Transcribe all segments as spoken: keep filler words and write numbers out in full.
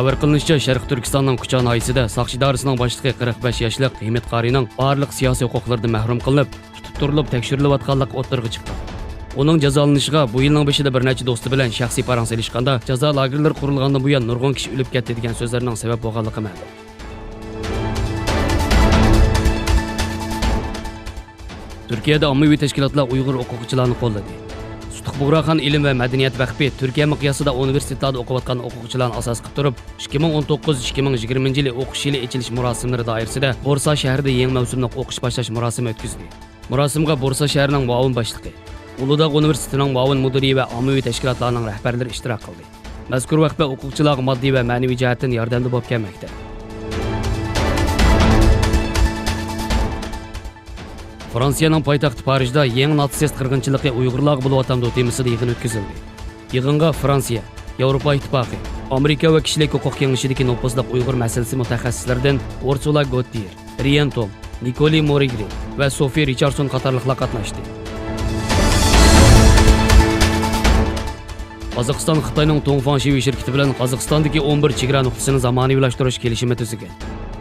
خەۋەر قىلىنىشىچە، شەرقىي تۈركىستاننىڭ كۇچا ناھىيىسىدە ساقچى ئىدارىسىنىڭ باشلىقى قىرىق بەش ياشلىق ھىمىت قارىنىڭ بارلىق سىياسىي ھوقۇقلىرىدىن مەھرۇم قىلىنىپ، تۇتۇپ تۇرۇلۇپ تەكشۈرۈلۈۋاتقانلىقى ئوتتۇرىغا چىققان. ئۇنىڭ جازالىنىشىغا بۇ يىلنىڭ بېشىدا بىر نەچچە دوستى بىلەن شەخسىي پاراڭ سېلىشقاندا، جازا لاگېرلىرى قۇرۇلغاندىن بۇيان نۇرغۇن كىشى ئۆلۈپ كەتتى دېگەن سۆزلەرنىڭ سەۋەب بولغانلىقى مەلۇم. تۈركىيەدە ئاممىۋى تەشكىلاتلار ئۇيغۇر ئوقۇغۇچىلارنى قوللىدى. سۇتۇق بۇغراخان ئىلىم ۋە مەدەنىيەت ۋەقپى تۈركىيە مىقياسىدا ئۇنىۋېرسىتېتلاردا ئوقۇۋاتقان ئوقۇغۇچىلارنى ئاساس قىلىپ تۇرۇپ، ئىككى مىڭ ئون توققۇز، ئىككى مىڭ يىگىرمىنچى يىلى ئوقۇش يىلى ئېچىلىش مۇراسىملىرى دائىرىسىدە بورسا شەھىرىدە يېڭى مەۋسۇملۇق ئوقۇش باشلاش مۇراسىمى ئۆتكۈزدى. مۇراسىمغا بورسا شەھىرىنىڭ مۇئاۋىن باشلىقى، ئۇلۇداغ ئۇنىۋېرسىتېتىنىڭ مۇئاۋىن مۇدىرى ۋە ئاممىۋى تەشكىلاتلارنىڭ رەھبەرلىرى ئىشتىراك قىلدى. مەزكۇر ۋەقپە ئوقۇغۇچىلارغا ماددىي ۋە مەنىۋى جەھەتتىن ياردەمدە بولۇپ كەلمەكتە. فرانسىيەنىڭ پايتەختى پارىژدا يېڭى ناتسىست قىرغىنچىلىقى ئۇيغۇرلارغا بولۇۋاتامدۇ تېمىسىدا يىغىن ئۆتكۈزۈلدى. يىغىنغا فرانسىيە، ياۋروپا ئىتتىپاقى، ئامېرىكا ۋە كىشىلىك ھوقۇق كېڭىشىدىكى نوپۇزلۇق ئۇيغۇر مەسىلىسى مۇتەخەسسىسلىرىدىن ئۇرسۇلا گوتتىيېر، رىيەن توم، نىكولي مورىگرى ۋە سوفىي رىچاردسون قاتارلىقلار قاتناشتى. قازاقىستان خىتاينىڭ توڭفاڭ شىۋېي شىركىتى بىلەن قازاقىستاندىكى ئون بىر چېگرا نۇقتىسىنى زامانىۋىلاشتۇرۇش كېلىشىمى تۈزگەن.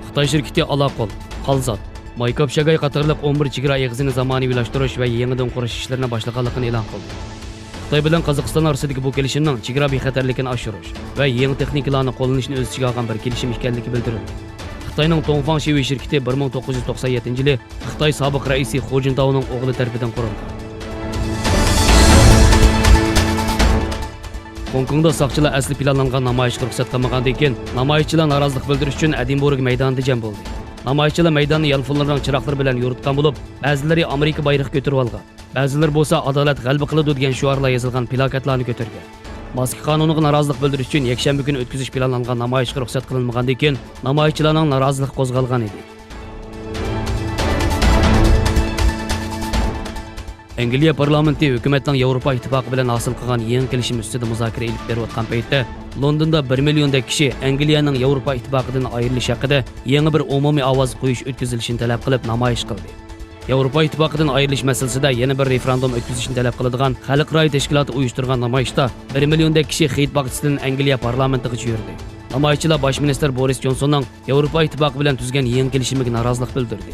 خىتاي شىركىتى ئالاقول، قالزات، مايكاپ شاگاي قاتارلىق ئون بىر چېگرا ئېغىزىنى زامانىۋىلاشتۇرۇش ۋە يېڭىدىن قۇرۇش ئىشلىرىنى باشلىغانلىقىنى ئېلان قىلدى. خىتاي بىلەن قازاقىستان ئارىسىدىكى بۇ كېلىشىمنىڭ چېگرا بىخەتەرلىكىنى ئاشۇرۇش ۋە يېڭى تېخنىكىلارنى قوللىنىشنى ئۆز ئىچىگە ئالغان بىر كېلىشىم ئىكەنلىكى بىلدۈرۈلدى. خىتاينىڭ توڭفاڭ شىۋېي شىركىتى بىر مىڭ توققۇز يۈز توقسان يەتتىنچى يىلى خىتاي سابىق رەئىسى خۇ جىنتاۋنىڭ ئوغلى تەرىپىدىن قۇرۇلغان. خوڭكوڭدا ساقچىلار ئەسلى پىلانلانغان نامايىشقا رۇخسەت قىلمىغاندىن كېيىن، نامايىشچىلار نارازىلىق بىلدۈرۈش ئۈچۈن ئەدىنبۇرگ مەيدانىدا جەم بولدى. نامايىشچىلار مەيداننى يانفونلىرىنىڭ چىراغلىرى بىلەن يورۇتقان بولۇپ، بەزىلىرى ئامېرىكا بايرىقى كۆتۈرۈۋالغان، بەزىلىرى بولسا ئادالەت غەلىبە قىلىدۇ دېگەن شوئارلار يېزىلغان پىلاكەتلارنى كۆتۈرگەن. ماسكا قانۇنىغا نارازىلىق بىلدۈرۈش ئۈچۈن يەكشەنبە كۈنى ئۆتكۈزۈش پىلانلانغان نامايىشقا رۇخسەت قىلىنمىغاندىن كېيىن، نامايىشچىلارنىڭ نارازىلىقى قوزغالغان ئىدى. ئەنگلىيە پارلامېنتى ھۆكۈمەتنىڭ ياۋروپا ئىتتىپاقى بىلەن ھاسىل قىلغان يېڭى كېلىشىم ئۈستىدە مۇزاكىرە ئېلىپ بېرىۋاتقان پەيتتە، لوندوندا بىر مىليوندەك كىشى ئەنگلىيەنىڭ ياۋروپا ئىتتىپاقىدىن ئايرىلىش ھەققىدە يېڭى بىر ئومۇمىي ئاۋاز قويۇش ئۆتكۈزۈلۈشىنى تەلەپ قىلىپ نامايىش قىلدى. ياۋروپا ئىتتىپاقىدىن ئايرىلىش مەسىلىسىدە يەنە بىر رېفېراندۇم ئۆتكۈزۈشنى تەلەپ قىلىدىغان خەلق رايى تەشكىلاتى ئۇيۇشتۇرغان نامايىشتا بىر مىليوندەك كىشى خېيت باغچىسىدىن ئەنگلىيە پارلامېنتىغىچە يۈردى. نامايىشچىلار باش مىنىستىر بورىس جونسوننىڭ ياۋروپا ئىتتىپاقى بىلەن تۈزگەن يېڭى كېلىشىمىگە نارازىلىق بىلدۈردى.